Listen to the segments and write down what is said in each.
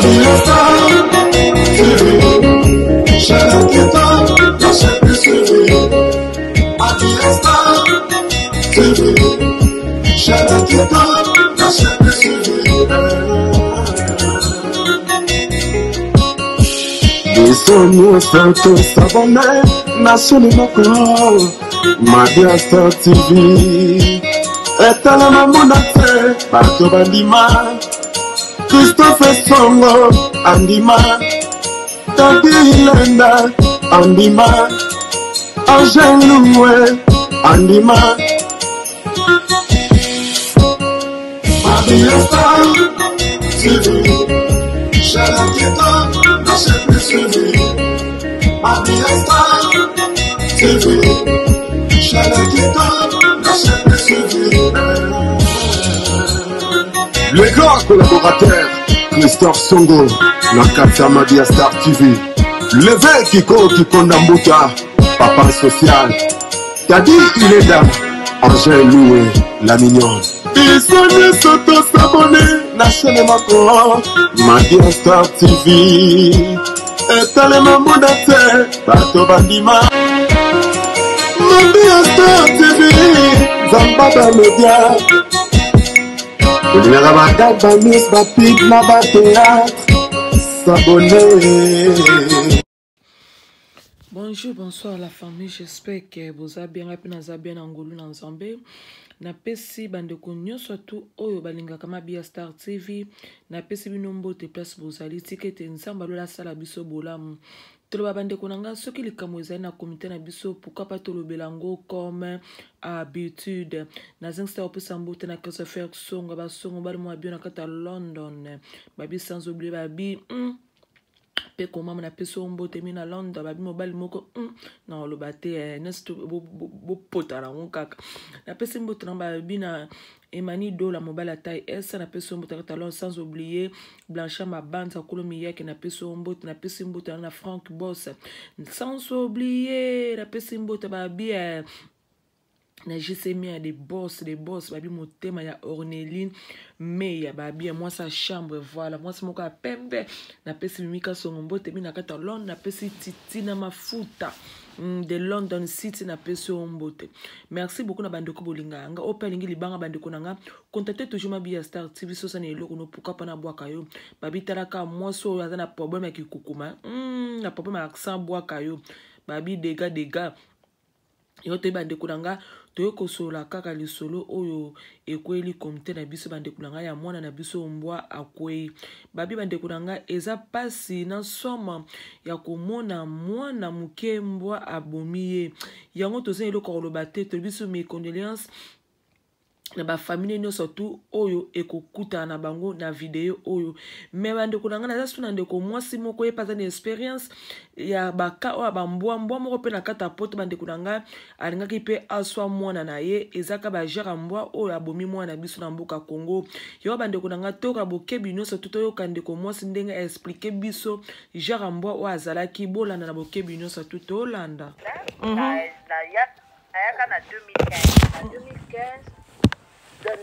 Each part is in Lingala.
Biso nyonso tosabone na chaîne moko Mabia Star TV etalama mona te bato bandima Christophe Songo andima Tadi Ilenda andima Angel Luwe andima Mabia Star TV chaîne qui donne la chaîne plus suivie Mabia Star TV chaîne qui donne la chaîne plus suivie Le grand collaborateur Christophe Songo na kati ya Mabia Star TV Leve Kiko Kikonda Mbuta Papa social Tadi Ilenda Angèle Loué la mignonne Biso nyonso tosabone na chaîne moko Mabia Star TV etalema mona te bato bandima Mabia Star TV Nzamba bamedia olingaka bagag bamis bapib na bateatre s'abonner. Bonjour, bonsoir la famille, j'espère que boza bien, ngapi naza bien na ngolu na Nzambe. Napesi bandeko nyonso tu oyo balingaka Mabia Star TV, napesi bino mbote place bozali, tika ete Nzambe alola asala biso bolamu. Toloba bandeko na nga soki likambo ezali na komite na biso, pourquoi pas tolobela yango comme habitude. Nazangisa kopesa mbote na Christopher Songo, basongo bali mwa bio na kati ya London. Babi sans oublier babi mpe komama napesi yo mbote mi na London, babi mobali moko na oloba te eh, nyonso bopota nango kaka. Napesi mbote na babi na Emani Dola mobali ya taille S, napesi yo mbote na kati ya London, sans oublier Blanchard Mabanza kolo miyake, napesi yo mbote, napesi mbote na Frank Boss, sans oublier napesi mbote babi eh, na JC Mia de boss de boss babi motema ya Orneline Meya babi ya mwasi ya chambre, voilà mwasi moko ya pembe. Napesi Mimi Kasongo mbote mi na kati ya London, napesi Titi na mafuta de London City, napesi yo mbote. Merci beaucoup na bandeko bolinga yanga oyo mpe alingi libanga bandeko na nga, contacte toujours Mabia Star TV sosa na eloko no pourquoi pas na bwaka yo babi talaka mwasi oyo aza na problème ya kikukuma na problème ya accent bwaka yo babi dega dega yo toyebi bandeko na nga toye kosolola kaka lisolo oyo ekweli komite na biso bandeko na nga ya mwana na biso mbwa akwei babi bandeko na nga eza pasi na soma ya komona mwana moke mbwa abomi ye yango toza eloko ya koloba te tolobi biso mes condoléances na bafamile nyonso tu oyo ekokutana na bango na video oyo. Me bandeko na ngai naza su na ndeko mwasi moko ye mpe aza na experience ya baka oyo ya bambwa mbwa moko mpe na kati ya poto bandeko na ngai alingaki mpe aswa mwana na ye ezaka bajere ya mbwa oyo abomi mwana na biso na mboka Congo. Yango bandeko na ngai toyoka bokebi nyonso tu toyoka ndeko mwasi ndenge aexplike biso jere ya mbwa oyo azalaki bolanda na bokebi nyonso tu tolanda. Ayaka na 2015 na 2015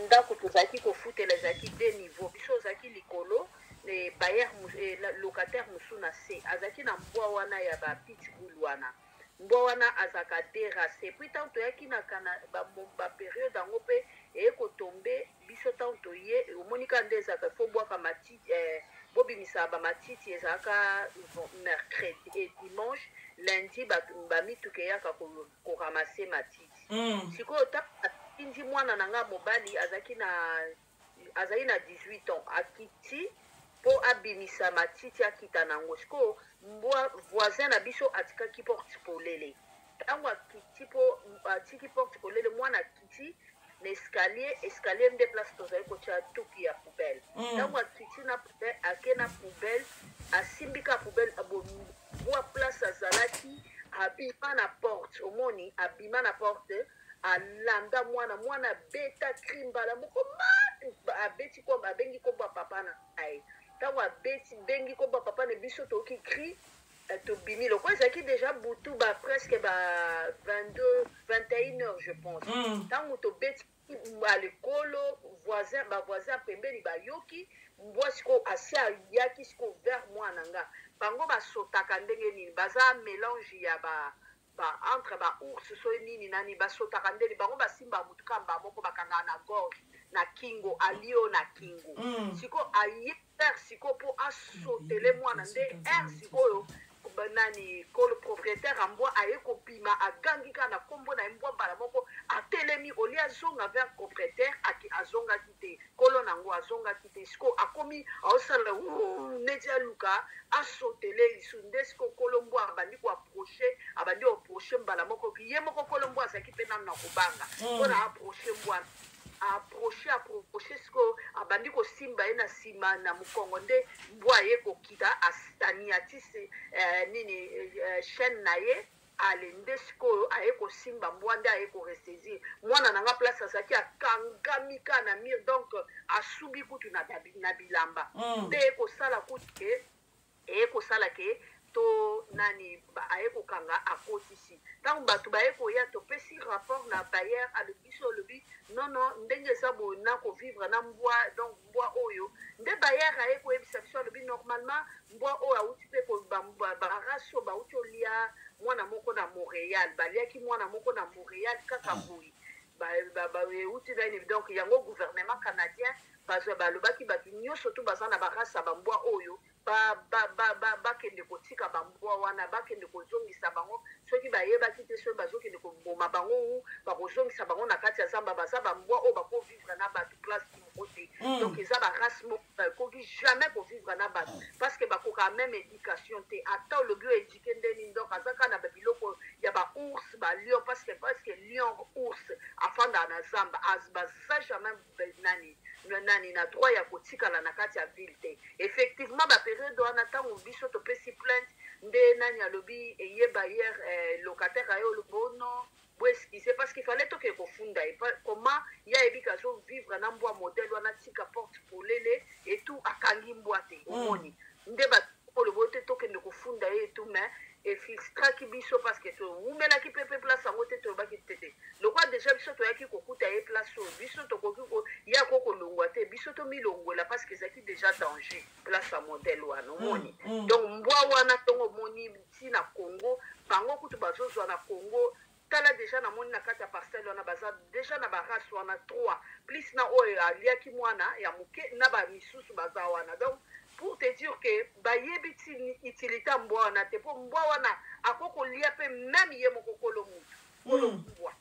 ndako tozalaki kofutela ezalaki deux niveaux biso ozalaki likolo e bailleur e, locataire mosusu na se azalaki na mbwa wana ya ba pitbull wana mbwa wana azalaka derace puis ntango toyaki na kana ba periode yango mpe eye kotombe biso ntango toye omoni kaka nde ezalaka fo bwaka matiti eh, bobimisa bamatiti ezalaka mercredi et dimanche lundi bamituka eyaka koramase matiti. Sikoyo ntango atindi mwana na ngai mobali azalaki na azali na 18 ans akiti mpo abimisa matiti akita na yango sikoyo mbwa voisin na biso atikaki porte polele ntango akiti mpo atiki porte polele mwana akiti na escalier escalier nde place tozali kotia tuki ya poubelle ntango akiti na poubelle ake na poubelle asimbi ka poubelle mbwa place azalaki abima na porte omoni abima na porte alanda mwana mwana abeta cri mbala moko ma abeti kombo abengi kombo ya papa na ye ntango abeti bengi kombo ya papa na biso toyoki cri tobimi lokola ezalaki déjà butu ba presque ba 22 21 heures je pense ntango tobeti. Alekolo voisin, bavoisin pembeni bayoki mbwa. Sikoyo asi ayaki sikoyo vers mwana nga. Bango basotaka ndenge nini? Baza mélange ya ba entre ba ours, so nini nani. Basotaka ndeni bango basimba mutu kamba moko, bakangaka na gorge, na kingo, alio na kingo. Sikoyo aye vers sikoyo mpo asotele mwana nde aire. Sikoyo nani, kolo propriétaire ya mbwa aye kobima, agangi kaka na nkombo na ye. Mbwa mbala moko atelemi, olie azonga vers propriétaire, azongaki te. Kolo nango azongaki te. Sikoyo akomi aosala neti aluka asotele lisu nde. Sikoyo kolo mbwa abandi koapprocher, abandi koapprocher mbala moko. Ye moko kolo mbwa azalaki mpe nanu na kobanga mpona approcher mbwa. Approche, approche, sikoyo abandi kosimba ye na nsima na mokongo nde mbwa aye kokita, aniatisi nini, chaîne na ye. Ale nde sikoyo aye kosimba mbwa nde aye koressaisir mwana na nga. Place azalaki, akangami kaka na mur, donc asubi kutu na bilamba. Nde eye kosala kutu ke, eye kosala ke to nani, aye kokanga, akotisi. Ntango bato baye koya, topesi rapport na bailleur. Alobi so, olobi non non, ndenge eza boye na kovivre na mbwa. Donc mbwa oyo nde bailleur aye koyebisa biso, alobi normalement mbwa oyo awuti mpe barace oyo bauti olia mwana moko na Montréal. Baliaki mwana moko na Montréal kaka boye, euti nani. Donc yango gouvernement canadien bazwa, balobaki bato nyonso tu baza na barace ya bambwa oyo bakende kotika bambwa wana, bakende kozongisa bango. Soki bayebaki te soki bazokende koboma bango ou bakozongisa bango na kati ya zamba, baza bambwa oyo bakovivre na bato place moko te. Donc eza barace moko bakoki jamais kovivre na bato, parce que bakokaka même éducation te. Ata olobi oyo éduquer nde nini, donc aza kaka na babiloko ya baours, balion, parce que lion, ours afandaka na zamba, baza jamais nani nani na droit ya kotikala na kati ya ville te. Effectivement, bapériode wana, ntango biso topesi plainte, nde nani alobi eyeba hier, locataire aye olobi: "Oh non, boexcuse," parce qu'il fallait toke kofunda ye. Comment ye ayebi ke azovivre na mbwa modèle wana, tika porte polele et tout, akangi mbwa te? Omoni nde olobi te tokende kofunda ye et tout, mais efrustraki biso parce que towumelaki mpe place yango te. Toyobaki te te, lokwa déjà biso toyaki kokuta ye place oyo, biso tokoki ya ko kolongwa te, biso tomilongwela, parce que ezalaki déjà danger, place ya modèle wana. Omoni? Donc mbwa wana, ntongo omoni ntina Congo, bango kutu bazozwa na Congo. Tala déjà, namoni na kati ya parcelle wana baza déjà na barace wana 3, plus na oyo aliaki mwana ya moke, na bamisusu baza wana. Donc pour te dire que bayebi ti utilité ya mbwa wana te, mpo mbwa wana akoki kolia mpe même ye moko kolo mutu, kolo mbwa.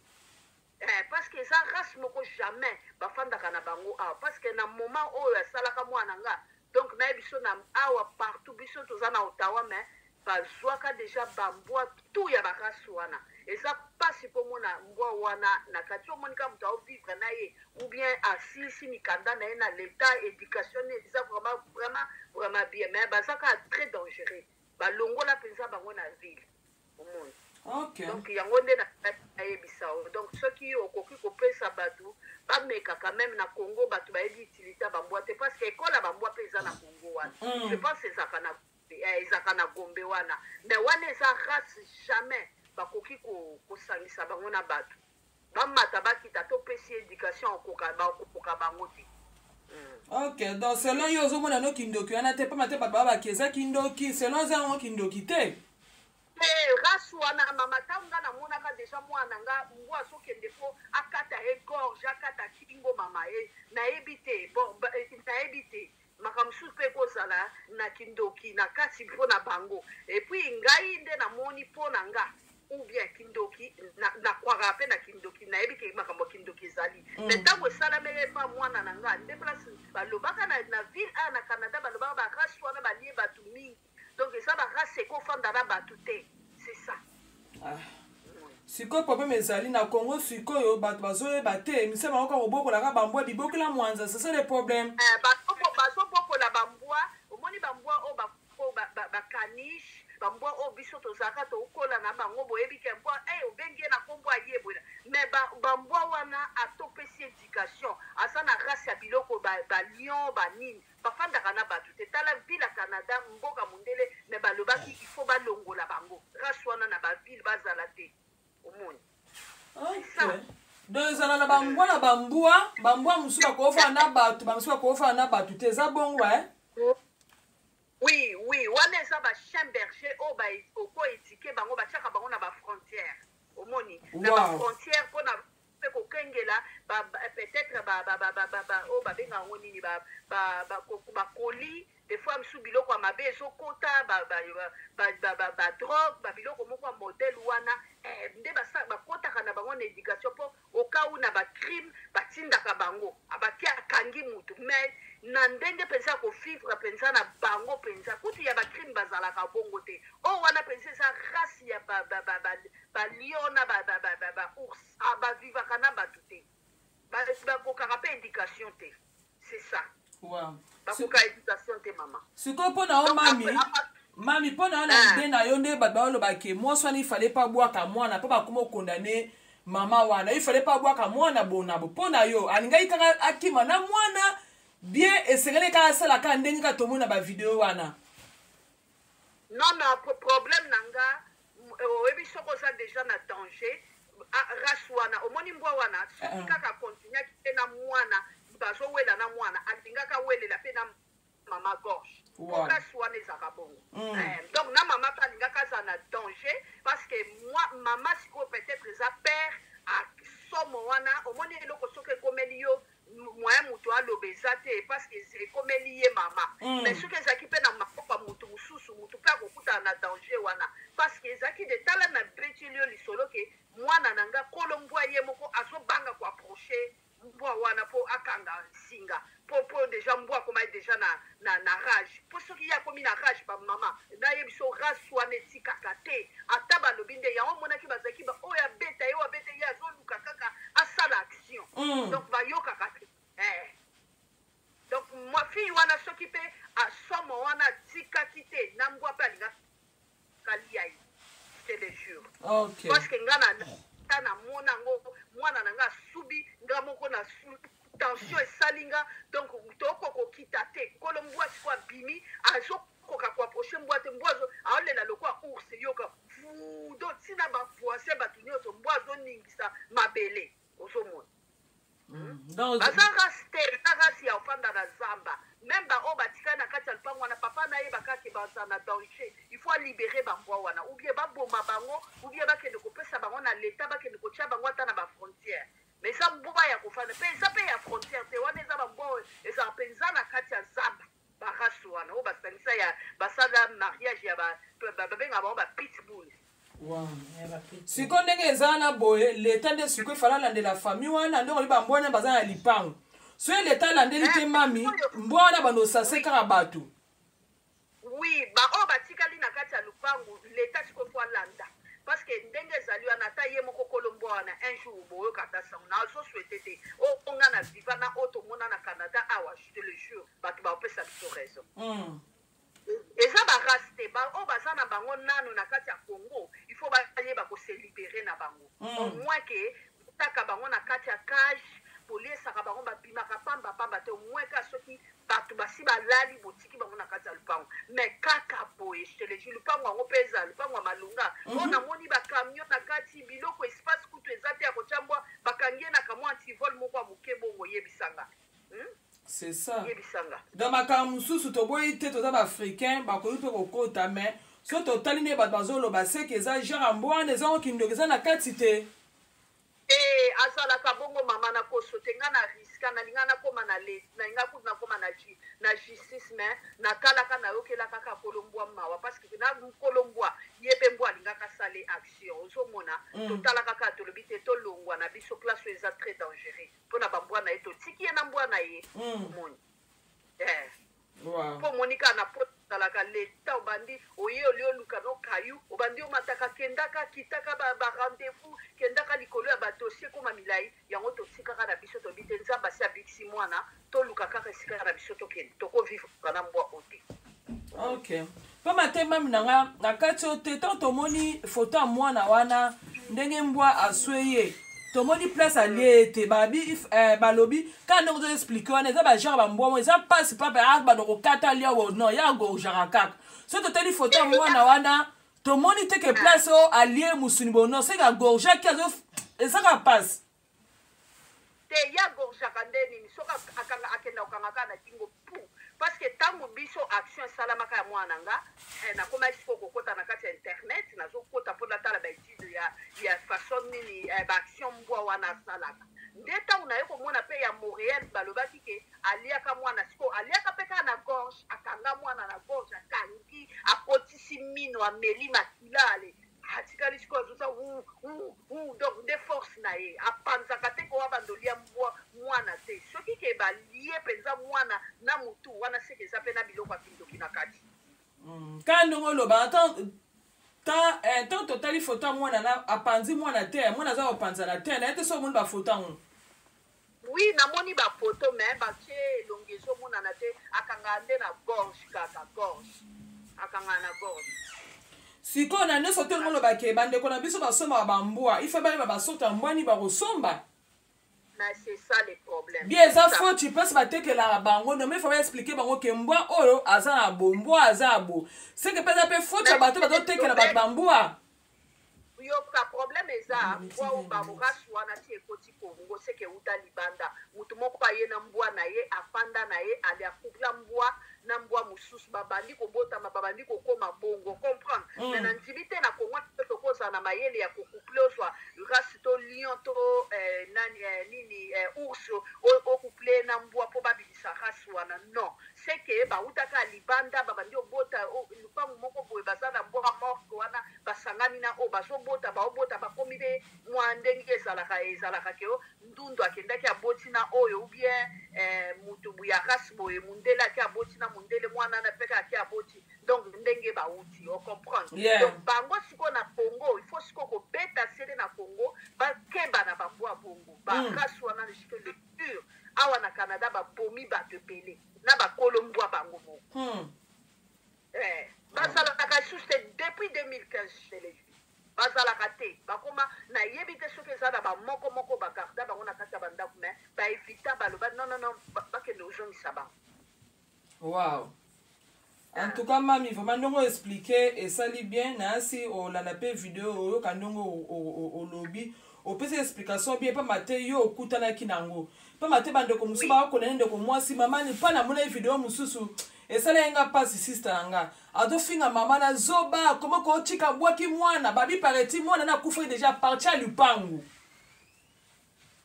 Parce que eza race moko jamais bafandaka na bango awa, parce que na moment oyo asalaka mwana nga, donc nayebi biso na awa partout, biso toza na Ottawa, mais bazwaka déjà bambwa tout ya barace wana. Eza mpasi mpo mona mbwa wana na kati. Omoni kaka moto aovivre na ye ou bien asilisi mikanda na ye na l'état, éducation ne eza vraiment vraiment vraiment bien, mais baza kaka très dangereux. Balongola mpenza bango na ville, omoni? Donc yango nde nayebisa yo. Donc soki okoki kopesa bato bamekaka, même na Congo bato bayebi utilité ya bambwa te, parce que ekole ya bambwa mpe eza na Congo wana. Je pense ezalaka na Gombe wana, mais wana eza race jamais bakoki kosangisa bango na bato. Bamata, bakita, topesi éducation, bakokoka bango te. Ok, donc selon yo, ozomona no kindoki wana te, pamba te bato babaki eza kindoki. Selon eza yango kindoki te? Te, race wana, mama, ntango nga namonaka déjà mwana nga, mbwa azokende mpo akata ye gorge, akata kingo, mama ye, nayebi te. Bon, nayebi te, makambo mosusu mpe ekozala na kindoki na kati mpo na bango. Et puis ngai nde namoni mpo na nga, ou bien kindoki, nakwaka mpe na kindoki, nayebi ke makambo ya kindoki ezali. Mais ntango esalameli epa mwana na nga nde place balobaka na ville a na Canada, balobaka barace wana balie bato mingi. Donc eza barace ekofanda na bato te, c'est ça. Ah. Sikoyo problème ezali na Congo. Sikoyo bato bazoyeba te, misala bango kaka kobokolaka bambwa, bibokela mwanza, c'est ça le problème. Bazobokola bambwa. Omoni bambwa oyo bacaniche, bambwa oyo biso tozalaka tokola na bango, boyebi ke mbwa obengi ye na nkombo ayebola. Mais bambwa wana, atopesi éducation, aza na race ya biloko balion, banini, bafandaka na bato te. Tala ville ya Canada, mboka mondele, mais balobaki il faut balongola bango race wana na baville, bazala te. Omoni? Ok, donc ezala Kozala na bambwa na bambwa, bambwa mosusu bakofana na bato, bamosusu bakofana na bato te, eza bongo eh? Oui, wana eza bachien berger oyo okoéduquer bango, batiaka bango na bafrontière, omoni, na bafrontière mpona mpe kokengela peut-être oyo babengaka yango nini, bakoli des fois mosusu, biloko ya mabe ezokota, badrogue, babiloko moko ya modèle wana. Nde bakotaka na bango na éducation mpo okau na bacrime, batindaka bango, abaki akangi mutu. Mais na ndenge mpenza ya kovivre mpenza na bango mpenza, kutu ya bacrime bazalaka bongo te. Oyo wana mpenza eza race ya balion na baours, bavivaka na bato te, bakokaka mpe éducation te, c'est ça. Bakoka éducation te, mama. Sikoyo mpo na yo, mami, mpo na yo, na idée na yo, nde bato balobake mwasi wana ifale mpe abwaka mwana, mpo bakoma okondane mama wana, ifale mpe abwaka mwana bonabo. Mpo na yo, alingaki kaka akima na mwana bien, esengeli kaka asala kaka ndenge kaka tomona bavideo wana? Non, problème na nga, oyebi, soki oza déjà na danger, race wana, omoni mbwa wana, soki kaka continuaki mpe na mwana, bazowela na mwana, alingaka welela mpe na mama gorge. Po race wana ezalaka bongo. Donc na mama mpe alingaka aza na danger, parce que moi, mama sikoyo peut-être eza père asomo wana. Omoni, eloko soki ekomeli yo, moyen moto aloba eza te, parce que ekomeli ye mama. Mais soki ezalaki mpe na maboko ya motu mosusu, motu mpe akokutana na danger wana, parce que ezalaki de tala na betili yo lisolo ke mwana na nga, kolo mbwa ye moko azobanga koapprocher mbwa wana mpo akanga singa, mpo déjà mbwa akomaki déjà na rage. Mpo soki ye akomi na rage, bamama nayebi so race wana etikaka te. Ata balobi nde yango, omonaki bazalaki oyo abeta ye, oyo abeta ye, azoluka kaka asala action. Donc bayokaka te. Donc ma fille wana, soki mpe asomo wana atikaki te na mbwa mpe alingaka lia ye, je te le jure. Parce que nga na ta namona yango, mwana na nga asubi, nga moko na tension esali nga, donc tokoka kokita te. Nkolo mbwa sikoyo abimi, azokoka koapprocher mbwa te. Mbwa aolela lokwa ours, yoka vu, donc ntina bavoisin, bato nyonso, mbwa azoningisa mabele, ozomona. Baza race te, eza race ya ofanda na zamba. Même baoyo batikali na kati ya lupango wana, papa nayeba kaka baza na danger, il faut alibérer bambwa wana, ou bien baboma bango, ou bien bakende kopesa bango na leta, bakende kotia bango ata na bafrontière. Mais eza mbwa ya kofanda mpe eza mpe ya frontière te. Wana eza bambwa oyo ezala mpenza na kati ya zamba, barace wana oyo basangisa ya basala mariage ya babengaka bango bapitbull. Sikoyo ndenge eza wana boye, leta nde sikoyo efala alandela famille wana. Ndenge oyebi, bambwa wana baza na lipango, soki leta alandeli te, mami, mbwa wana bando osase kaka bato. Oui, baoyo batikali na kati ya lupangu, leta sikoyo faut alanda, parce que ndenge ezali wana, ata ye moko kolo mbwa wana, un jour boyoka ata sango. Nazosouhaiter te oyo nga na viva na oyo tomona na Canada awa, je te le jure, bato baopesa biso raison. Eza barace te. Oyo baza na bango nano na kati ya Congo, il faut bayeba kose libérer na bango. Au moins ke botaka bango na kati ya cage, boliesaka bango, babimaka pamba pamba te. Au moins ka soki bato basi balali, botiki bango na kati ya lupango. Mais kaka boye, je te le dis, lupango yango mpe eza lupango ya malunga. Oyo namoni bacamion na kati, biloko, espace kutu eza te ya kotya mbwa, bakangi ye na kamwa antivol moko ya moke bongo. Yebisanga, C'est ça. Yebisanga. Donc makambo mosusu toboyi te, toza baafricain, bakoki mpe kokota, mais so totali nde bato bazoloba, seke eza genre ya mbwa wana, eza kindoki eza na kati te. E azalaka bongo, mama, na koso te. Nga na risquer, nalinga nakóma na le, nalinga kutu nakóma na justice, mais natalaka, nayokela kaka kolo mbwa mawa, parce que na nkolo mbwa ye mpe mbwa alingaka asale action, ozomona. Totala kaka, tolobi te, tolongwa na biso place oyo eza très dangereux mpona bambwa na ye, totiki ye na mbwa na ye. Omoni. Mpo omoni kaka na poto ozalaka leta, obandi oye oli oluka no kayu, obandi omataka, kendaka, kitaka, barendez-vous, kendaka likolo ya badossier, koma milai. Yango totikaka na biso, toyebi te, Nzambe asi abikisi mwana, toluka kaka esika na biso tokende, tokovivre na mbwa oyo te. Ok, pamba te, mami na nga, na kati oyo te, ntango tomoni foto ya mwana wana, ndenge mbwa aswe ye, tomoni place alie ye te, babi balobi kaka ndenge ozoexpliquer wana, eza bagenre bambwa mo eza mpasi papa abanda kokata lia wo non, ye agorgeaka kaka. Soki totali foto ya mwana wana, tomoni te ke place oyo alie mosuni bo non, seke agorgeaki, azo ezaka mpasi. Te, ye agorgeaka nde nini? Soki akanga, akenda kokanga kaka na kingo pu. Parce que tango biso action esalamaka ya mwana na nga, eh, nakomaki sikoyo kokota na kati ya internet, nazokota mpo natala ba etude ya façon nini eh, ba action mbwa wana asalaka. Nde tango naye komona pe ya Montreal balobaki ke aliaka mwana, sikoyo aliaka pe kaka na gorge, akanga mwana na gorge, akangi, akotisi mino, ameli makila, ale atikali sikoyo azosa wu wu wu, donc nde force na ye apanzaka te kowa bando lia mbwa mwana te, soki ke balie mpenza mwana na mutu wana seke eza mpe na biloko ya kindoki na kati. Kaka ndenge oloba, ntango totali foto ya mwana na apanzi mwana te, mwana aza kopanzana te, naye te soki omoni bafoto yango. Oui, namoni bafoto, mais batie elongi ezomonana te, akangaka nde na gorge, kaka gorge, akangaka na gorge. Sikoyo na nyonso te, olingi oloba ke bandeko na biso basombaka bambwa, ifa bayeba basorte ya mbwa nini bakosomba. Mais c'est ça le problème. Bien, eza faute place batekelaka bango, no, mais faut baexpliquer bango ke mbwa oyo aza na bo, mbwa aza ya bo, seke mpe eza mpe faute ya bato bazotekela bato bambwa. Yoka, problème eza mbwa oyo bamorasu wana ti ekoti Kongo, seke euta libanda. Motu moko aye na mbwa na ye, afanda na ye, ale akupla mbwa na mbwa mosusu, babandi kobotama, babandi kokoma bongo, comprendre? Mais na ndimi te na Kongo te tokozala na mayele ya kokuple, ozwa race to lion to nani, nini, ours, okuple na mbwa mpo babimisa race wana. Non, c'est que bautaka libanda, babandi obota lupangu moko boye, baza na mbwa morte wana, basangani na oyo bazobota, baobota, bakomi mpe mwa ndenge ezalaka ke ndundu akendaki aboti na oyo, ou bien mutu ya race boye, mundele ake aboti na mundele, mwana na peke ake aboti, donc ndenge bauti, ocomprendre? Donc bango sikoyo na Congo, il faut sikoyo kobeta sele na Congo, bakeba na bambwa bongo, barace wana le pur. Awa na Canada babomi bato ebele na bakolo mbwa bango moko. Bazalaka lisusu te depuis 2015 chez les bazalaka te, bakoma nayebi te soki eza na bamoko moko bagarda bango na kati ya bandako, mais baevita, baloba non, non, non, bakende ozongisa bango. Wow, en tout cas mami, vraiment ndenge oexpliquer esali bien. Nayasi olanda mpe video, oyoka ndenge olobi, opesi explication bien, pamba te yo okutanaki nango, pamba te bandeko mosusu bakokonene. Ndeko mwasi, mama, mpa namonaki video mosusu, esala nga mpasi. Sister na nga azofinga mama na zoba, koma kotika bwaki mwana, babi pareti mwana na akufaki déjà parti ya lupangu.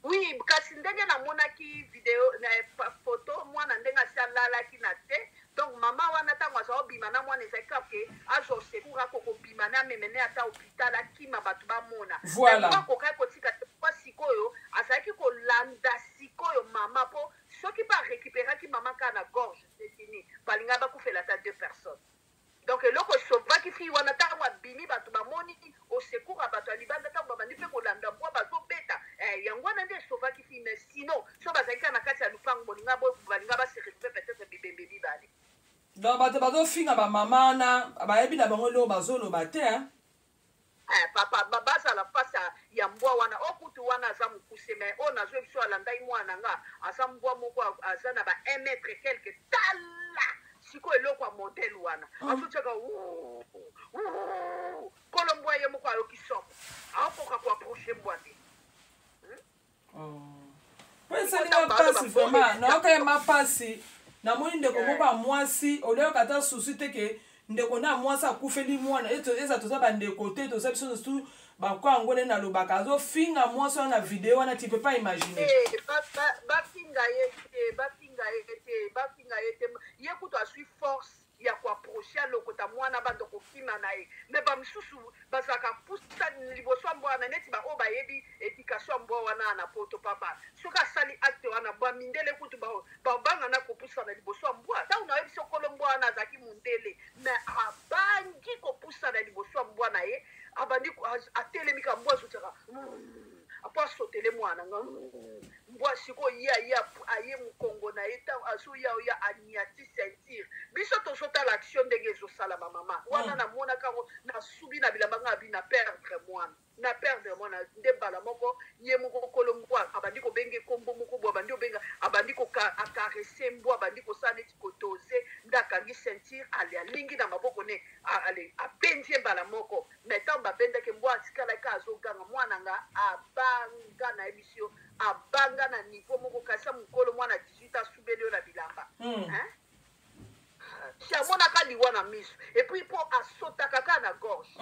Oui, kasi ndenge namonaki video na photo, mwana ndenge asi alalaki na te, donc mama wana ntango aza obima na mwana, ezalaki kaka ke azwa secours, akokobima na amemene ata hôpital, akima bato bamona. Akokaki kotika te po sikoyo azalaki kolanda sikoyo mama, mpo soki mpe arécupéraki mama kaka na gorge, c'est fini, balinga bakufela ata deux personnes. Donc eloko esovaki fille wana, ntango abimi, bato bamoni, au secours ya bato ya libanda, ntango babandi mpe kolanda mbwa, bazobeta, yango wana nde esovaki fille. Mais sinon so bazalaki kaka na kati ya lupango, bolinga balinga base retrouve peut-être bibembe mibale. Donc bato bazofinga bamama wana, bayebi na bango eloko bazoloba te, hein? Papa, bazala face ya mbwa wana. O kutu wana aza mokuse, mais oyo nazwi biso alandai mwana na nga, aza mbwa moko aza na ba 1 mètre quelque. Tala sikoyo eloko ya modele wana, azotiaka kolo mbwa ye moko ayoki somo, aokoka koapprocher mbwa te. Po esalinga mpasi vraiment, nayoka ye mapasi. Namoni ndeko moko ya mwasi, olioyoka ata susi te ke ndeko na mwasi akufeli mwana, eza toza bandeko te, toza biso nyonso bakwa yango. Nde nalobaka, azofinga mwasi wana na video wana, tu peux pas imaginer. Bafinga ye te, bafinga ye te, bafinga ye te. Ye kutu azwi force ya koapprocher, alokota mwana, bando kokima na ye. Mais bamisusu bazalaka pusa liboso ya mbwa wana, neti baoyo bayebi éducation ya mbwa wana na poto. Papa, soki asali acte wana, bamindele kutu babanga na kopusana liboso ya mbwa. Ntango nayebi so kolo mbwa wana azalaki mundele, mais abangi kopusana liboso ya mbwa na ye, abandi atelemi ka mbwa azotiaka apo asotele mwana nga mbwa. Sikoyo ye aye, aye mokongo na ye, ntango azoya oya, aniati ceinture. Biso tozotala action ndenge ezosalama, mama wana namonaka yango, nasubi na bilamba nga, abi na perdre mwana, na perdre mwana. Nde mbala moko ye moko kolo mbwa abandi kobenga ekombo moko boye, abandi obenga, abandi acaresser mbwa, abandi kosala neti kotoze, nde akangi ceinture, ale alingi na maboko ne, ale abendi ye mbala moko. Mais ntango babendaki mbwa, atikalaki azoganga, mwana nga abanga. Nayebisi yo, Abanga na niveau moko, kasi mokolo mwana 18 asubeli yo na bilamba. Hein? Si amonaka liwa na miso, et puis mpo asotaka kaka na gorge.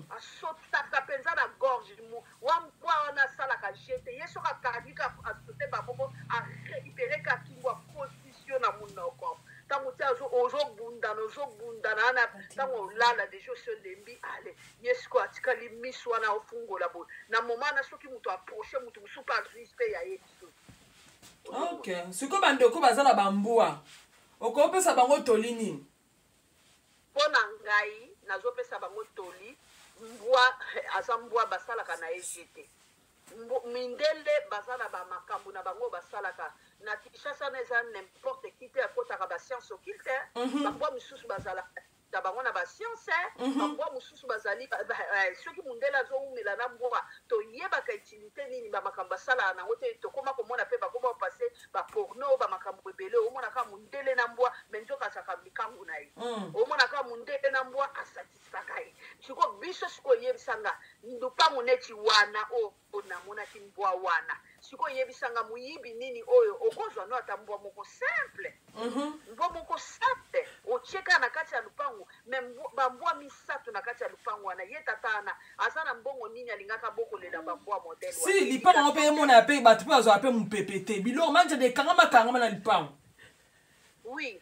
Asotaka mpenza na gorge. Wa mbwa wana asalaka jete ye, soki akangi ka asote bamoko, arécupéré ka kingo, akotisi yo na monoko. Ntango ti ozobundana, ozobundana wana, ntango olala déjà, osi olembi. Ale, ye sikoyo atikali miso wana ofungola boye. Na moment wana, soki moto approche moto mosusu mpe azwi mpe ya ye lisusu. Ok, sikoyo bandeko baza na bambwa, okopesa bango toli nini? Mpo na ngai, nazopesa bango toli: mbwa aza mbwa, basalaka na ye jete. Mindele baza na bamakambo na bango basalaka na Kinshasa na eza n'importe qui te akotaka bascience occulte. Bambwa mosusu bazalaka na bango na bascience. Bambwa mosusu bazali soki mundele azowumela na mbwa, toyebaka utilité nini bamakambo basalaka nango te. Tokóma komona mpe bakóma kopase baporno, bamakambo ebele. Omonaka mundele na mbwa, me nzoka azalaka mikangu na ye. Omonaka mundele na mbwa, asatisfaka ye. Sikoyo biso, sikoyo oyebisanga, lupango neti wana oyo namonaki mbwa wana, sikoyo oyebisanga moyibi nini oyo okozwa no ata mbwa moko simple? Mbwa moko simple otie kaka na kati ya lupango, me bambwa misato na kati ya lupango wana. Ye tata wana aza na mbongo nini alingaka bokolela bambwa modèle? Si lipango yango mpe emona mpe bato mpe bazwaka mpe mopepe te, biloko manjada ekangama kangama na lipango. Oui,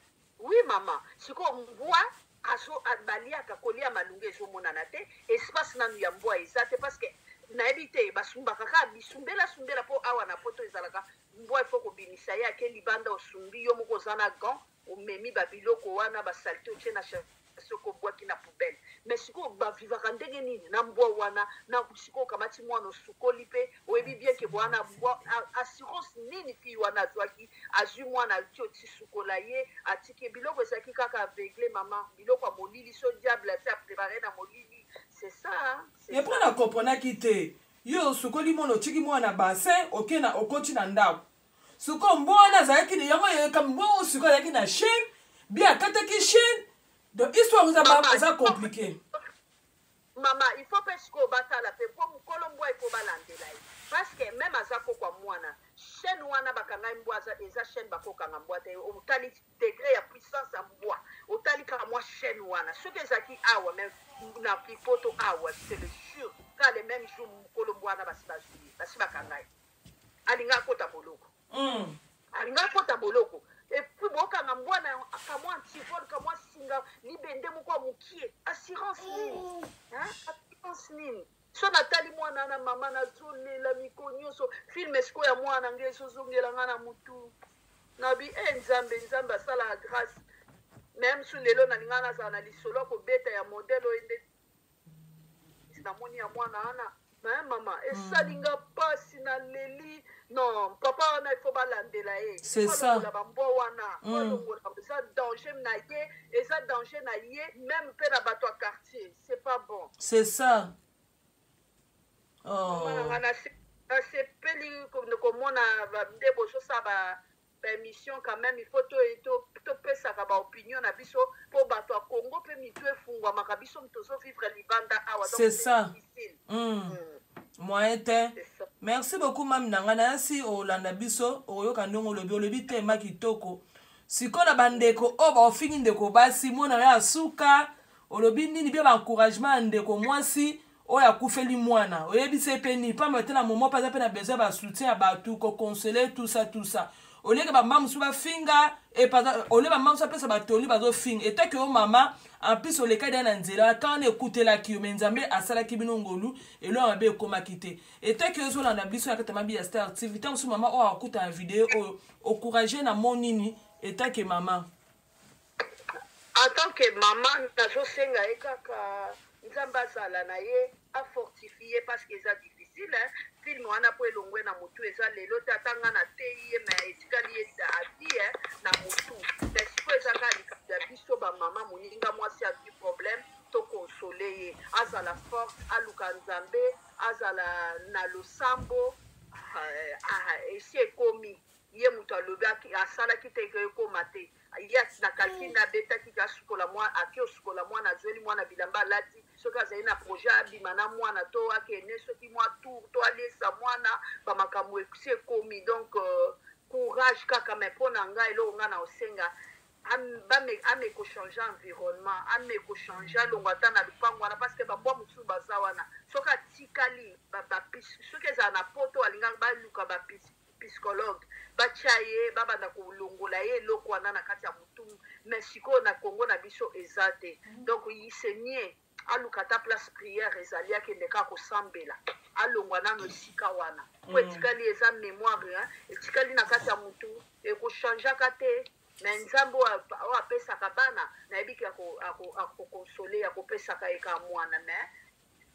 mama. Sikoyo mbwa azo baliaka kolia malungu, ezomonana te. Espace nanu ya mbwa eza te, parce que nayebi te, basumbaka kaka bisumbela sumbela. Mpo awa na Poto ezalaka mbwa ifo kobimisa ye, ake libanda, osumbi yo moko, oza na gant, omemi babiloko wana, basaleté, otie na soki obwaki na poubelle. Mais sikoyo bavivaka ndenge nini na mbwa wana? Na sikoyo okamati mwana, osukoli mpe, oyebi bien ke bwana mbwa, assurance nini fille wana azwaki? Azwi mwana, ati oti sukola ye, atiki biloko ezalaki kaka aveugle. Mama, biloko ya molili, so diable asi aprépare na molili, c'est ça, hein? C'est epres ça. Na komprenaki te. Yo osukoli mwana, otiki mwana na bassin, oke na okoti na ndako. Sikoyo mbwa wana azalaki na yango eyeka mbwa oyo sikoyo azalaki na chaîne bien, akataki chaîne. Donc histoire eza Mama, eza compliqué. Mama, il faut mpe sikoyo batala mpe mpo mokolo mbwa, il faut balandela ye, parce que même aza kokwa mwana, chaîne wana bakangai mbwa eza chaîne bakokanga mbwa te. Otali degré ya puissance ya mbwa, otali kaka mwa chaîne wana. Soki ezalaki awa même na Kipoto awa, c'est le sûr ka le même jour mokolo mbwa wana basi bazwi ye, basi bakanga ye, alinga akota boloko. Alinga akota boloko. Et puis bokanga mbwa na kamwa antivol, kamwa singa libende moko ya mokie. Assurance nini, hein? Assurance nini? So natali mwana na mama, nazolela miko nyonso. Film sikoyo ya mwana nge ezozongela nga na mutu. Nabi e Nzambe, Nzambe asalaka grâce. Même su lelo nalinga nazala na lisolo ya kobeta ya modèle oyo nde namoni ya mwana wana. Me mama, esali nga mpasi, naleli. Non, papa wana il faut balandela ye. C'est ça. Balongola bambwa wana. Balongola, eza danger na ye, eza danger na ye même mpe na bato ya quartier. C'est pas bon. C'est ça. Mama na Oh. nga, nasepeli komona nde bozosala baémission. Quand même il faut topesaka baopinion na biso mpo bato ya Congo mpe mitu efungwamaka. Biso tozovivre libanda awa, donc C'est ça. difficile. Moyen te. C'est ça. Merci beaucoup, mami na ngai. Nayasi olanda biso, okoyoka ndenge olobi, olobi tema kitoko. Sikoyo na bandeko oyo baofingi ndeko basi, mwana yo asuka, olobi nini? Bia baencouragement ya ndeko mwasi oyo akufeli mwana, oyebisi ye mpe nini? Pamba te na momo mpe aza mpe na besoin ya basoutien ya bato, koconsoler, tout ça, tout ça. Olieke bamama mosusu bafinga, olie bamama mosusu apesa batoli, bazofinga etaki yo mama. En plus olekaki da na nzela kaka ekutelaki yo, me Nzambe asalaki bino ngolu, elo ya mabe ekomaki te. Etaki yo ozolanda biso na kati ya Mabi ya Star TV, ntango mosusu mama oyo akuta na video oyo, ocourage na mo nini etake mama? En tant que mama, nazosenga ye kaka Nzambe azala na ye, afortifie, parce que eza difficile, hein? Film wana mpo elongwe na motu, eza lelo te. Ata nga nateyi ye, me etikali ye ati na motu. Mais sikoyo eza kaka likambo ya biso bamama. Moninga mwasi azwi problème, tokonsole ye, azala forte, aluka Nzambe, azala na losambo. Esi ekomi ye moto alobi asalaki te ke ekóma te. Ye na calcul na abetaki ke asukola mwana, ake osukola mwana, azweli mwana bilamba alati. Soki azali na projet abima na mwana to akende soki mwa tour to aliesa mwana, bamakambo esi ekomi. Ekomi donc courage kaka, mais mpo na ngai, eloko ngai na osenga, ame kochange environnement, ame kochange, alongwa ata na lupango wana, parce que bambwa mosusu baza wana. Soki atikali, soki ezala na Poto, alingaka baluka bapsychologue, batia ye, babanda kolongola ye eloko wana na kati ya motu. Mais sikoyo na Congo na biso eza te. Donc c'est mieux aluka ata place prière ezali, akende kaka kosambela, alongwa nano esika wana, po etikali eza mémoire, etikali na kati ya motu, ekochangeaka te. Me Nzambe oyo apesaka bana, nayebi ke akoconsoler, akopesaka ye kaka mwana. Mais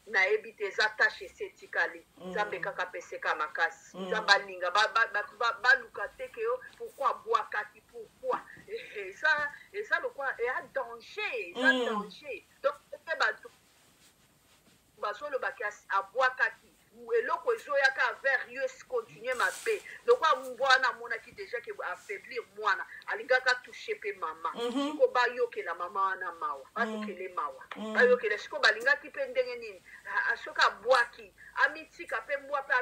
nayebi te, eza tache esi etikali. Nzambe kaka apeseka makasi. Nzambe alinga baluka te ke yo pourquoi abwakaki, pourquoi eza lokwa eya danger, eza danger. Donc ete bato bazolobaki abwakaki, eloko ezoyaka vers yo, continue mabe. Lokwa mbwa wana amonaki déjà ke affaiblir mwana, alingaka touche mpe mama. Siko bayokela mama wana mawa, bayokele mawa, bayokele. Siko balingaki mpe ndenge nini? Soki abwaki, amitika mpe mbwa mpe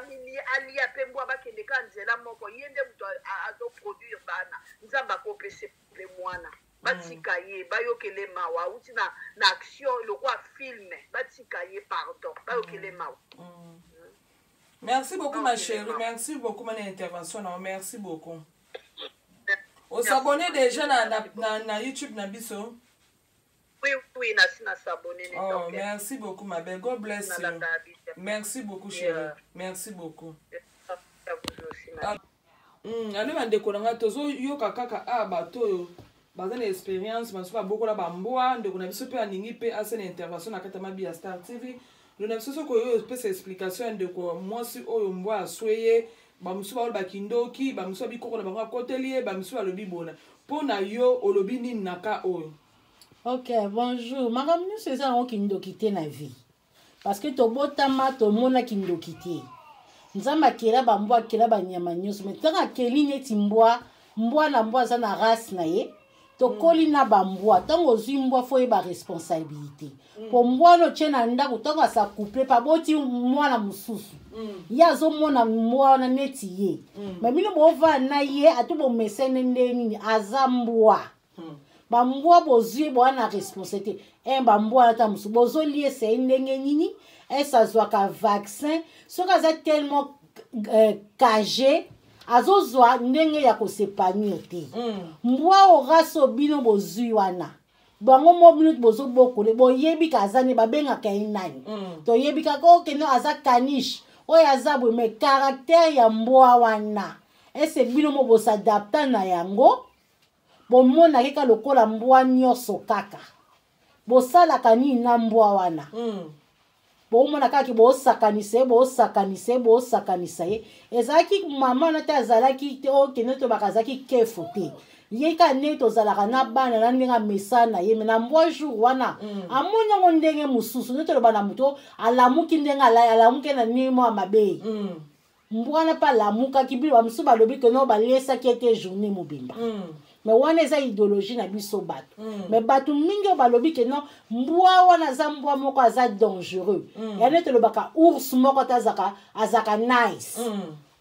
alia mpe mbwa, bakende ka nzela moko. Ye nde moto azoproduire bana, Nzambe akopesa mpe mwana. Batika ye, bayokele mawa. Awuti na action lokwa film, batika ye, pardon, bayokele mawa. Merci beaucoup, ma chérie. Merci beaucoup, mon intervention. Non, merci beaucoup. On s'abonne déjà na YouTube na biso. Oui, nasi na s'abonner. Oh, merci beaucoup, ma belle. God bless you. Merci beaucoup, chérie. Merci beaucoup. Ah. Ale bandeko na ngai, tozoyoka kaka a bato oyo baza na expérience, basusu babokola bambwa. Ndeko na biso mpe alingi mpe asala intervention na kati ya Mabi ya Star TV. Ndeko na biso, soki oyo opesa explication ya ndeko mwasi oyo mbwa aswe ye, bamosusu baloba kindoki, bamosusu babikoko na bango akoteli ye, bamosusu balobi bona. Mpo na yo, olobi nini na ka oyo? Ok, bonjour. Makambo nyonso eza yango kindoki te na vie, parce que tobotama tomona kindoki te. Nzambe akela bambwa, akela banyama nyonso, mais ntango akeli neti mbwa, mbwa na mbwa aza na race na ye. Tokoli na bambwa. Ntango ozwi mbwa, faut oyeba responsabilité, po mbwa wana otie na ndako, ntango as'accoupler mpe aboti mwana mosusu, ye azomona mbwa wana neti ye. Mais bino bovanda na ye, atu bomesene nde nini, aza mbwa. Bambwa bozwi, boa na responsabilité. Bambwa wana, ta mosusu bozoliesa ye ndenge nini? Ese azwaka vaccin? Soki aza tellement cagé, azozwa ndenge ya kos'épanouir te. Mbwa oyo, race oyo bino bozwi wana, bango mo bino bozobokole, boyebi ka aza nde babengaka ye nani? Toyebi kaka okende aza caniche, oyo aza boye, mais caractère ya mbwa wana, ese bino mo bos'adapter na yango? Bomonaki ka lokola mbwa nyonso kaka, bosalaka nini na mbwa wana? Bomona kaka bosakanisa ye, bosakanisa ye, bosakanisa ye. Ezalaki mama wana te, azalaki te okende tobaka, azalaki kefo te. Ye kaka ndenge tozalaka na bana, na ndenge amesana na ye. Mais na mbwa, jour wana amoni yango ndenge mosusu. Nde toloba na moto alamuki ndenge alamuki na ndenge mwa mabe. Mbwa wana mpe alamukaki. Bino bamosusu balobi ke no, balesaki ete journée mobimba. Mais wana eza idéologie na biso bato. Mais bato mingi oyo balobi ke non, mbwa wana aza mbwa moko aza dangereux. Ya nde tolobaka ours moko te azalaka nice.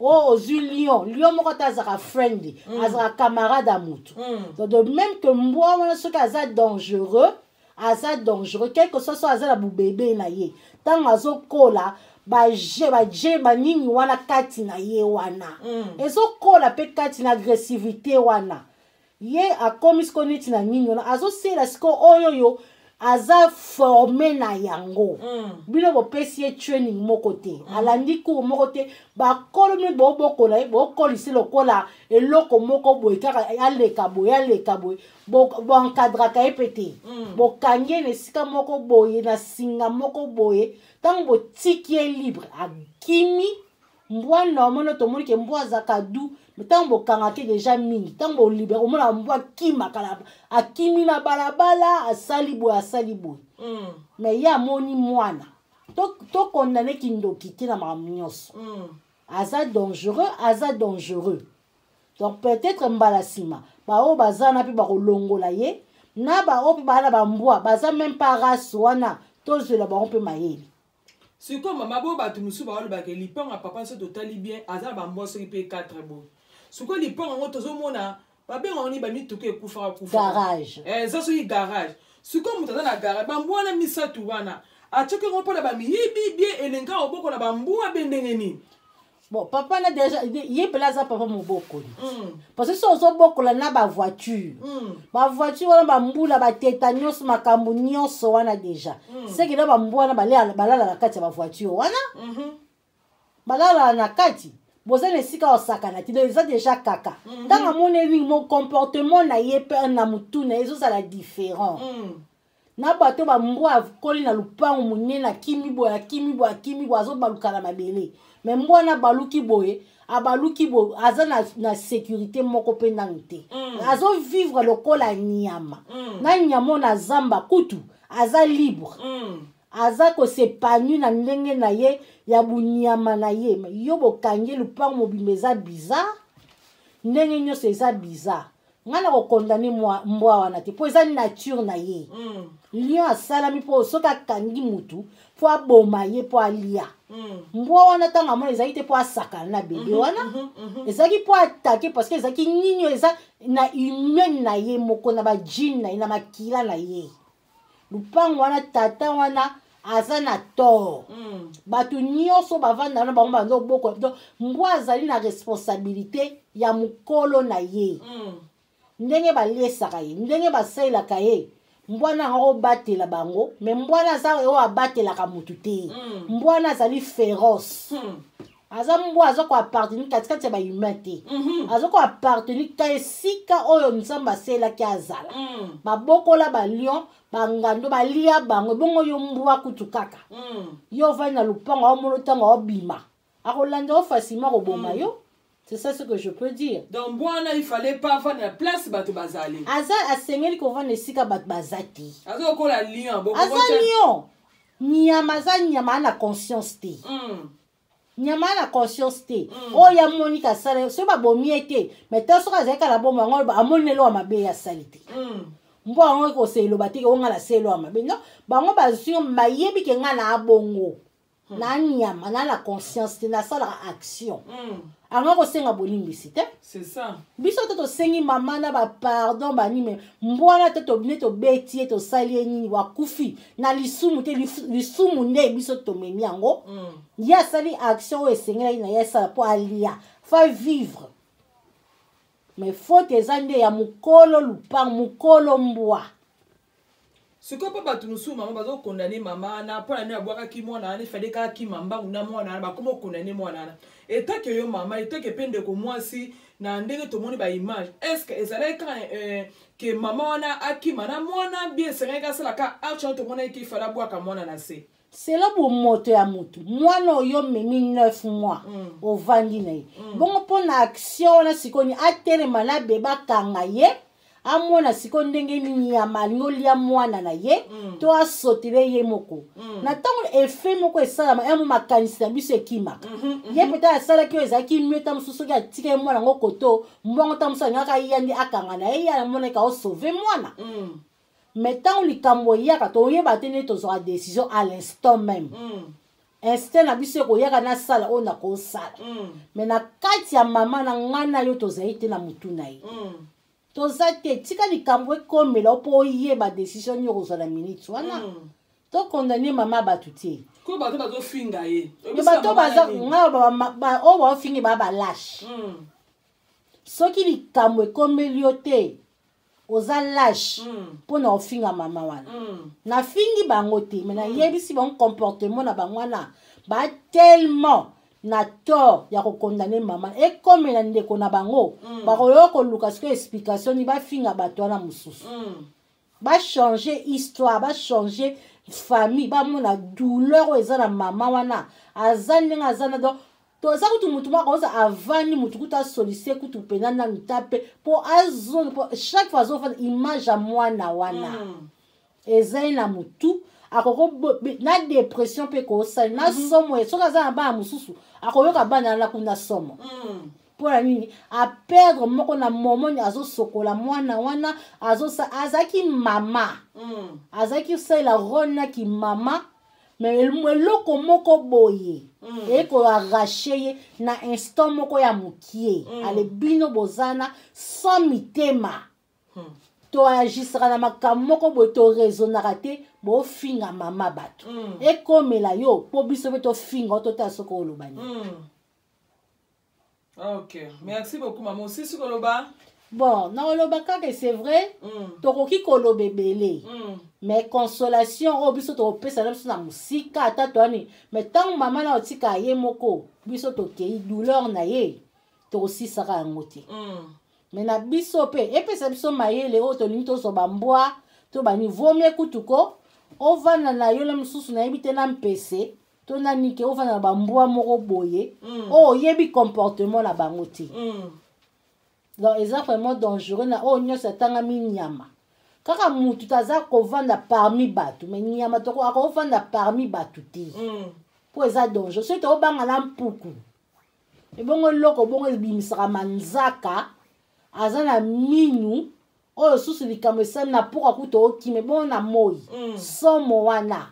Oyo ozwi lion, lion moko te azalaka friendly, azalaka camarade ya motu. Donc de même que mbwa wana, soki aza dangereux, aza dangereux quelque soit. So aza na bubebe na ye, ntango azokola, baje baje banini wana kati na ye wana ezokola mpe kati na agressivité wana. Ye akomi sikoyo neti na nini wana azosela sikoyo, oyo oyo aza formé na yango. Bino bopesi ye training moko te, alandi cours moko te. Bakolo bino bobokola ye, bokolisi lokola eloko moko boye, kaka aleka boye, aleka boye. Boencadraka ye mpe te. Bokangi ye na esika moko boye, na singa moko boye. Ntango botiki ye libre, akimi. Mbwa normal, tomoni ke mbwa azalaka doux, mais ntango bokangaki déjà mingi, ntango bolibérer, omona mbwa akimaka, akimi na balabala, asali boye, asali boye. Mais ye amoni mwana. Tokondane kindoki te na makambo nyonso. Aza dangereux, aza dangereux. Donc peut-être mbala nsima, baoyo baza na mpe bakolongola ye, na baoyo mpe baa na bambwa baza même pas race wana, tozwela bango mpe mayele. Sikoyo mama bo bato mosusu baolobaka lipango ya papa, soki totali bien, aza na bambwa soki mpe 4 boye. Sikoyo lipango yango tozomona babengaka nini? Bamituka ekufaka kufa. Garage. Eza soki garage. Sikoyo moto aza na garage, bambwa wana misato wana atiaki yango mpona bamiyibi bie elenga kobokola bambwa be ndenge nini? Bon, papa na déjà ye mpela aza papa mobokoli, parce que so ozobokola na bavoiture, bavoiture wana, bambula, bateta nyonso, makambo nyonso wana déjà, seke na bambwa wana balala na kati ya bavoiture wana, balalala na kati. Boza na esika osakana te, donc eza déjà kaka ntango amoneli mo comportement na ye mpe na motu na ye ezozala différent na bato. Bambwa akoli na lupango monene, akimi boye, akimi boye, akimi boye, azobaluka na mabele. Me mbwa wana abaluki boye, abaluki boye, aza na sécurité moko mpe nanu te. Azovivre lokola nyama. Na nyama oyo na zamba kutu aza libre, aza kos'épanouir na ndenge na ye ya bunyama na ye. Mais yo bokangi lupango mobimba, eza bizarre, ndenge nyonso eza bizarre. Ngai na kokondane mbwa wana te, mpo eza nature na ye. Lion asalami mpo soki akangi mutu mpo aboma ye, mpo alia. Mbwa wana ntango amona, ezalaki te mpo asakana na bebe wana, ezalaki mpo attaquer, parce que ezalaki nini oyo eza na humaine na ye moko, na bagènes na ye, na makila na ye. Lupango wana, tata wana aza na tort. Bato nyonso bavanda wana, bango banda obokola. Donc mbwa azali na responsabilité ya mokolo na ye. Ndenge baliesaka ye, ndenge basalelaka ye, mbwana yango akobatela bango. Me mbwana aza oyo abatelaka motu te. Mbwana azali féroce. Aza mbwa, aza koappartenir katikati ya bahumain te. Aza koappartenir ka esika oyo Nzambe asalelaki azala. Babokola balion, bangando balia bango. Ebongo yo mbwa kutu kaka yo ovandi na lupango, aomona ntango aobima, akolanda yo facilement, koboma yo. C'est ça ce que je peux dire. Donc mbwa wana, il fallait pas avanda na place bato bazali. Aza asengeli kovanda esika bato baza te. Aza lokola lion. Aza lion, nyama, aza nyama, aza na conscience te. Nyama aza na conscience te. Oyo amoni kasala, soki babomi ye te, mais ta soki azali kaka na bomo yango, amoni eloko ya mabe ye asali te. Mbwa yango ekosa eloba te ke o ngai nasala eloko ya mabe. Non, bango bazwi, bayebi ke ngai na abongo na nyama na conscience te, nasalaka action. Anga kosenga bolimbisi te. C'est ça. Biso te tosengi mama na bapardon banime. Mbwana te, tobine, tobeti ye, tosali ye nini, wakufi na lisumu te. Lisumu nde biso tomemi yango. Ye asali action oyo esengelaki na ye asala mpo alia, fa vivre. Mais faute eza nde ya mokolo lupango, mokolo mbwa. Sikoyo mpo bato mosusu, mama, bazokondane mama wana mpo na nini abwakaki mwana wana? Efale kaka kima mbangu na mwana wana. Bakoma okondane mwana wana etake yo mama, etake mpe ndeko mwasi. Na ndenge tomoni baimage, est ce que ezalaki kaka ke mama wana akima na mwana bien, esengaki asala ka action wana tomonaki ke ifale abwaka mwana na se? Selo bomoto ya motu, mwana oyo omemi 9 mois, ovandi na ye bongo mpo na action wana. Sikoyo ni atelema na bebe, akanga ye, amona sikoyo ndenge nini nyama alingi olia mwana na ye to asotele ye moko. Na ntango effet moko esalama ya mo makanisi na biso ekimaka ye, peut-être asalaki oyo ezalaki mieux. Ta mosusu soki atika ye mwana yango koto mbongo, ta mosusu alingaka ya nde akanga na ye, ye amonaki aosauve mwana. Mais ntango likambo eyaka, toyeba te nde tozwaka décision à l'instant même. Instinct na biso ekoyaka, nasala oyo nakosala. Mais na kati ya mama na ngai na yo, tozali te na motu na ye. Toza te. Tika likambo ekomela mpo oyeba décision nini okozwa na minute wana. Tokondane mama bato te. Ko bato bazofinga ye. Me bato baza ngai oyo baofingi baa balâches. Soki likambo ekomeli yo te, oza lâche mpo na ofinga mama wana. Nafingi bango te, me nayebisi bango comportement na bango wana. Ba tellement na tort ya kokondane mama, ekomela ndeko na bango, bakoyoka koluka sikoyo explication ni bafinga bato wana mosusu. Bachange histoire, bachange famille, bamona douleur oyo eza na mama wana, aza ndenge aza na. Donc toza kutu mutu moko akoza avandi, mutu kutu asolise kutu mpena nanu ta mpe mpo azonga, mpo chaque fois azofanda, image ya mwana wana ezali na motu, akoko na dépression mpe kosala na somo. Soki aza na bana mosusu, akoyoka bana wana kuna somo. Mpo na nini aperdre moko na momoni? Azosokola mwana wana, azalaki mama, azalaki kosalela rôle naki mama. Mais eloko moko boye mm. eye koarrache ye na instant moko ya mokie mm. Ale bino bozana sans mitema mm. Toagisaka na makambo moko boye, toraisonnaka te. Bofinga mama bato mm. Ekomela yo mpo biso mpe tofinga o totala soki oloba nini mm. Ok, merci beaucoup mama. Osisi koloba? Bon, nakoloba kaka, c'est vrai mm. Tokoki koloba ebele mm. Mais consolation oyo biso tokopesa na biso na mosika, ata toani, mais ntango mama na otika ye moko, biso tokei, douleur na ye tokosisaka yango te mm. Mais na biso mpe epesa biso mayele oyo tolingi tozwa bambwa to bani vomie kutu ko ovanda na yo na mosusu, nayebi te, na mpese to na nike, ovanda na bambwa moko boye mm. oyo oyebi comportement na bango te mm. Donc eza vraiment dangereux na oyo nyonso atangami nyama. Kaka mutu taza kovanda parmi bato, mais nyama toko akovanda parmi bato te mpo eza dangereux. Soki tobanga na mpuku, ebongo eloko bongo ebimisaka manzaka, aza na minu oyo susu likambo esali na pokwa kuta okima, ebongo na moi mm. Somo wana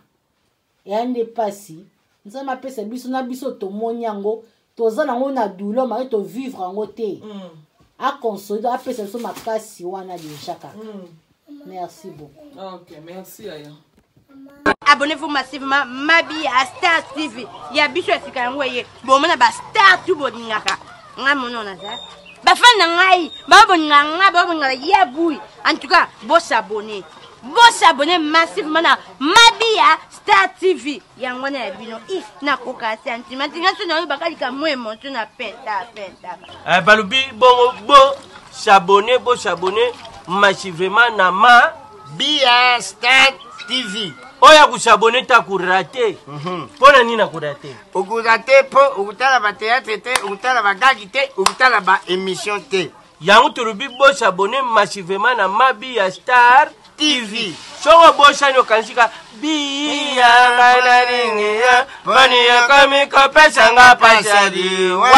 eya nde mpasi. Nzambe apesa biso na biso tomoni yango, toza nango na douleur make tovivre yango te mm. Aconsolide, apesa biso makasi wana deja kaka mm. Merci beaucoup. Ok, merci aya. Abonnez-vous massivement Mabi à Star TV ya biso ya sika. Yango eye bomona ba star tu bolingaka ngai mono naza bafani na ngai, babolingaka ngai, babolingaka ya bui. En tout cas, bosabonne, bosabonne massivement na Mabi ya Star TV. Yango wana ya bino. I nakoka sentiment nga so nayobaka likambo émotion na penta pentaka. Eh, balobi bongo bo s'abonner, bo s'abonner massivement na ma Bia Star TV. Oyo akosabone te akorate. Mpo na nini akorate? Okorate mpo okotala bateatre te, okotala bagagi te, okotala baémission te. Yango tolobi bosabone massivement na Mabi ya Star TV. Soki obosani, okanisika biyanga nalingiya bani yakomi kopesanga pasaliwa.